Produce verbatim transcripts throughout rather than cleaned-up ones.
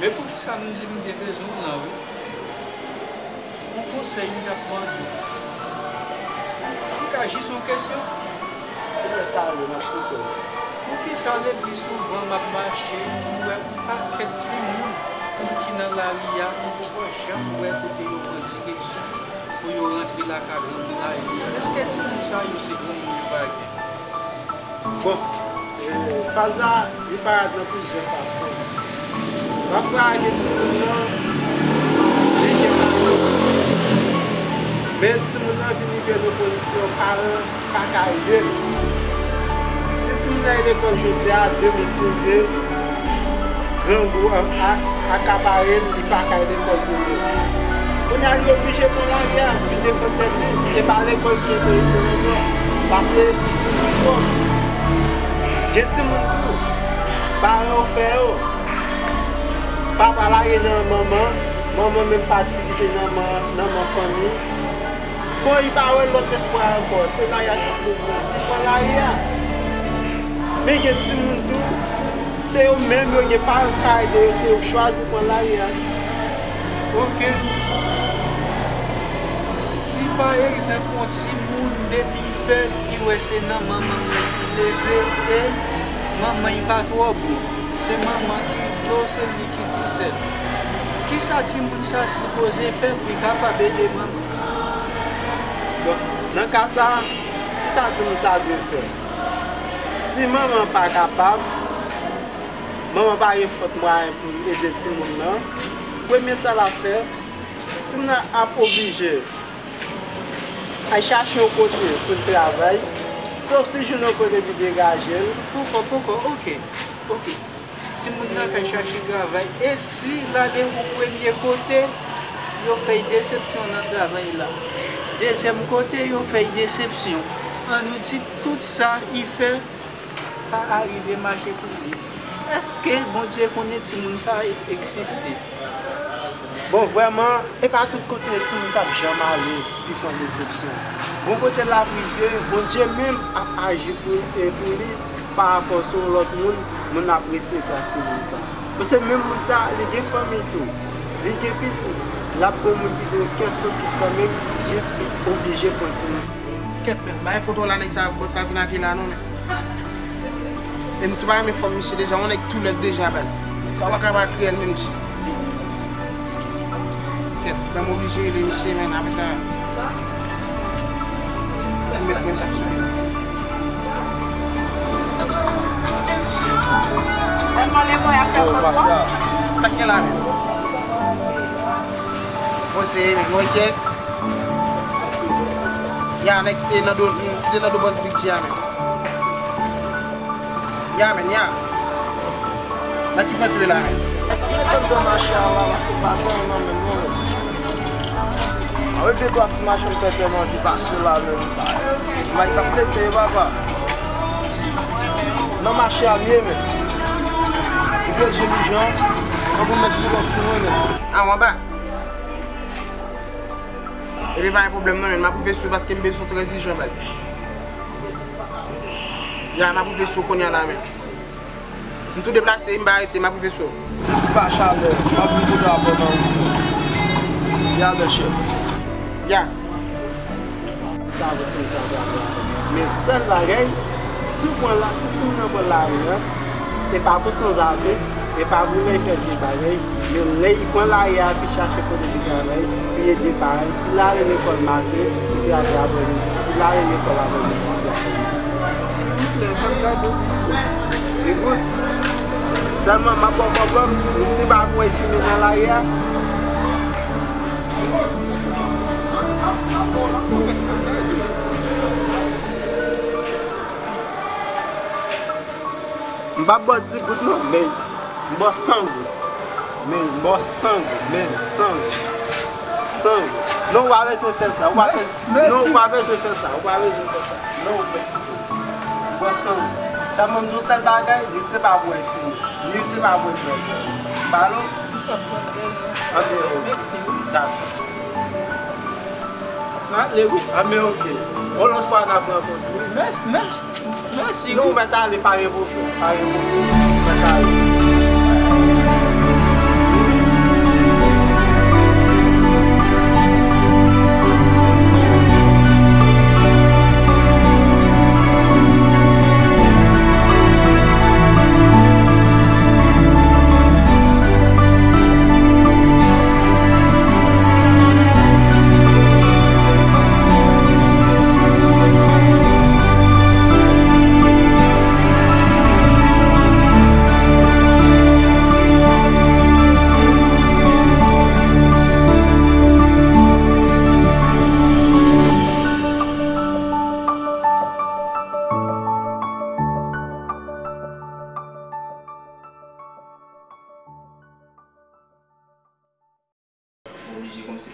Men poukisa m di m te bezwen w lan wi? Yon konsèy m t ap mande w. M ka jis yon kesyon? Ou mèt pale, m ap koute w. Poukisa le pli souvan m ap mache, m wè yon pakèt timoun ki nan lari a, m poko janm wè kote yo pran direksyon pou yo rantre lakay granmoun la yo? Èske timoun sa yo se granmoun yo pa gen? Bon, e, faz la, li parèt nan plizyè fason. Pafwa, gen timoun nan, li gen paran. Men timoun nan vin rive nan kondisyon paran pa ka ede l. Si timoun nan al lekòl jodi a, demen si Dye vle, grangou a, a, akapare l, li pa ka al lekòl demen. Kounye a, li oblije pran lari a, li defann tèt li. E pa lekòl ki enterese l ankò, paske li soufri twòp. Gen timoun tou, paran yo fè yo. Papa lage nan manman, manman menm pati kite nan man, nan man fanmi. Bon, li pa wè lòt espwa ankò, se lari a k ap pran l, li pran lari a. Men gen timoun tou, se yo menm yo gen paran k ka ede yo, se yo k chwazi pran lari a. Oke. Si pa egzanp, yon timoun depi l fèt, li wè se nan manman l ki leve, e manman l pa twò bon. Se manman ki do, se li ki di sèl. Kisa timoun sa sipoze fè pou l kapab ede manman? Bon, nan ka sa, kisa timoun sa dwe fè? Si manman pa kapab, manman pa gen fòt mwayen pou l ede timoun nan, premye sa l ap fè, timoun nan ap oblije al chache yon kote pou l travay, sof si jwenn yon kote pou degaje l. Poko, poko, oke, oke. Timoun nan ka chache travay. E si l ale yon premye kote, yo fè l desepsyon nan travay la. Dezyèm kote, yo fè l desepsyon. An nou di tout sa li fè pa arive mache pou li. Èske Bondye konnen timoun sa egziste? Bon, vrèman, e pa tout kote timoun sa ap janm ale, li pran desepsyon. Bon kote l ap rive, Bondye menm ap aji pou, e pou li, parapò se yon lòt moun, moun ap resevwa timoun sa. Paske menm moun sa, li gen fanmi tou, li gen pitit, l ap gon moun ki gen kè sansib kanmenm, jis li oblije pran timoun. Kèt, men, bay kontwòl la, nèg sa, bòs la vin ak li la, non, men. E m tou pa renmen fòm misye deja, yon nèg tou lèd deja, baz. Sa w pa ka pa kriyè l menm, G. Kèt, ban m oblije rele misye, men, apre sa, m met prensip sou li. Tèlman lemonn ap fè kòkò. Sa k gen la, men? Poze, men, mwen, kèt. Ya, nèg ki te nan do, ki te nan do bòs Big G a, men. Ya, men, ya. Nan ki pwent ou ye la, men? Nèg ki te nan do mache a la, se pa tan nan menm non, men. Ann regle dwa ti machann pèpè manje pase la, men. May k ap pete, papa. Nan mache a, m ye, men. Ou bezwen mijan, an pou met koulòt sou mwen, men. A, w anba? Epi pa gen pwoblèm non, men m ap rive sou paske m bezwen w trè ijan, baz. Ya, m ap rive sou w kounye a la, men. M tou deplase, m pa rete, m ap rive sou w. Pa chalè, m ap rive kote w avè w nan wout. Ya, bèl chèf. Ya. Sa vo timoun sa ap rakonte. Men sèl bagay, si w pran la, si timoun nan pran lari a, e pa pou sanzave, e pa pou lè l fè vye bagay, men lè l pran lari a, pou l chache kote pou travay, pou l ede paran l. Si l ale lekòl maten, li travay aprèmidi. Si l ale lekòl aprèmidi, li travay. Silvouplè, sa m ka di w di. Sigoud. Sèlman, m ap ba w pwoblèm, men si pa pou w al fimen nan lari a, M p ap ba w di goud non, men m ba w san goud. Men m ba w san goud, men san goud. San goud. Non, ou pa bezwen fè sa. Ou pa bezwen, non, ou pa bezwen fè sa. Ou pa bezwen fè sa. Non, men. M ba w san goud. Sèlman m di w sèl bagay, li se pa pou w al fimen. Li se pa pou w al pran. M ba l ou. Anben, ok. Dakò. M ale wi. Anben, ok. Yon lòt fwa n ap rankontre. Mèsi, mèsi, mèsi wi. Non, ou mèt ale, pa gen pwoblèm. Pa gen pwoblèm. Ou mèt ale.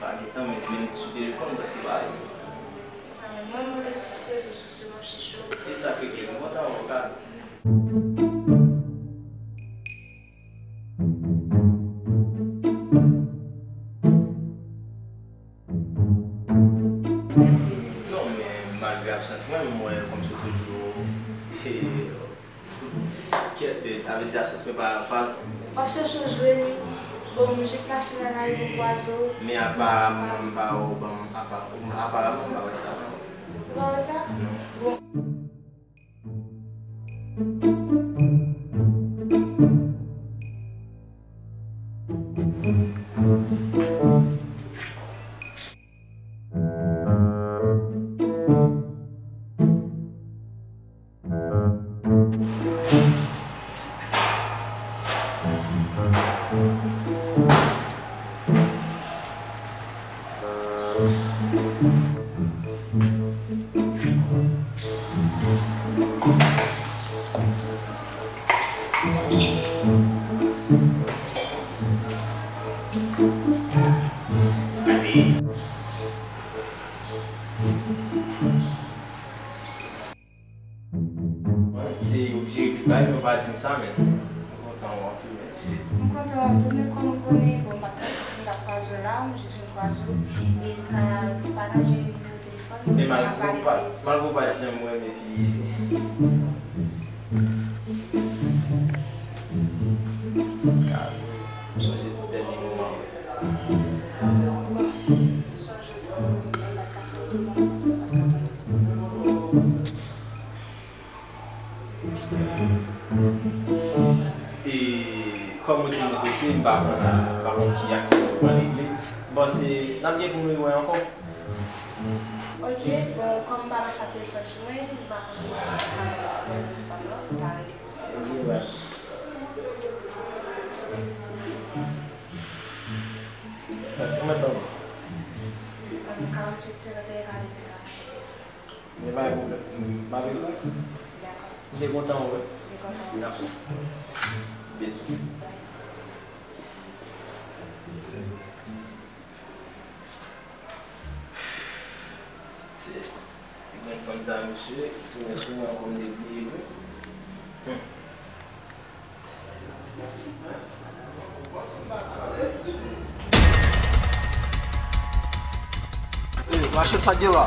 Pa gentan, men, men sou telefòn, paske pa. Se sa menm. Mwen, mwen te sou rezo sosyo, m ap chèche w. E sa k regle, m kontan wè w, Kal. Non, men malgre absans mwen, m wè kòmsi w toujou, eh, kèt, eh, sa vle di absans mwen pa, pa. W ap chèche w jwenn li. Bon, m jis mache nan lari pou m kwaze w. Men aparamman, m pa wè w ban m, apa-, aparamman, m pa wè sa, non. Ou pa wè sa? Non. Bon. Mwen, se oblije epi sa, yo pa di m sa, men m kontan w anpil, men se. M kontan w tou, men kòm ou konnen, bon, m pa t panse si m t ap kwaze w la, m jis vin kwaze w, e m ka pataje nimewo telefòn, men malgre w pa, malgre w pa t janm wè m epi se. Ka sonje tout dènye moman. Bon, m sonje tou, m pa t ka fè otoman, paske m pa t ka tande. E kòm ou di negosye, m pa konn, m pa konn ki aktivite w pral regle. M panse n ap gen pou n rewè ankò. Ok, bon, kòm m pa mache ak telefòn sou mwen, m pa konn si w ta ka ban m, ban m lòt, ou ta regle pou sa. Ok, baz. Konbyen tan? Karanntuit, senkanntuit, karanntuit. Men pa gen pwoblèm. M ap rele w. Dakò. M te kontan wè w. M te kontan wè w. Dakò. Bizou. Bye. Ti, ti grenn fanm sa, mesye, tounen sou mwen ankò, m te bliye l, wi. Hmm. Ey, machin, sa k gen la?